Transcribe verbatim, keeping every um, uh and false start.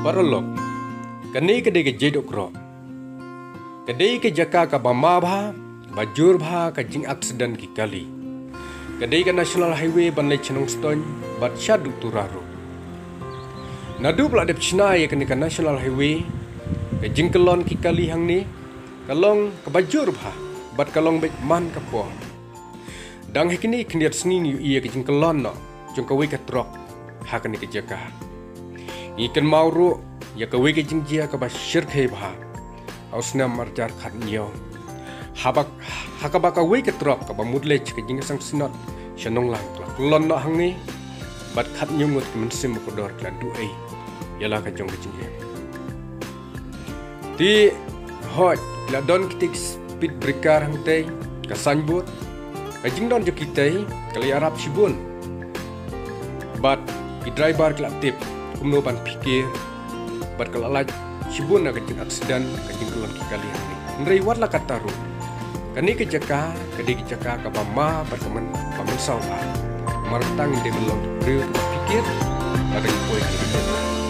Paralok, kane ka dei ka jait dohkroh. Ka dei ka jaka kaba ma bha, ba jur bha ka jing accident ki kali. Ka dei ka National Highway ban leit sha Nongstoiñ bad sha Duktura ruh. Naduh ba la dep shna ïa kane ka National Highway, ka jingkyllon ki kali hangne ka long kaba jur bha bad ka long beit man ka por. Dang ha kine khyndiat sngi ngi ïohi ïa ka jingkyllon noh jong kawei ka trok ha kane ka jaka. Ngi kynmaw ruh ïa kawei ka jingjia kaba shyrkhei bha ha u snem arhajar khathynñiew, haba, ha kaba kawei ka trok kaba mut leit sha ka jingïaseng synod sha Nonglang ka la kyllon noh hangne bad khathynñiew ngut ki mynsiem bakordor ki la duh ei ïa la ka jong ka jingim. Te hooid, ki la don kitei ki speed breaker hangtei, ka signboard, ka jingdon jong kitei ka la ïarap shibun. Bad ki driver ki la tip kumno ban phikir bad ka la lait shibun na ka jing accident, ka jingkyllon ki kali hangne. Hynrei wat la katta ruh, kane ka jaka ka dei ka jaka kaba ma bad ka man, ba mynsaw bha. Namar kata ngin dei ban long ki briew kiba phikir lada ngi poi ha kane ka jaka.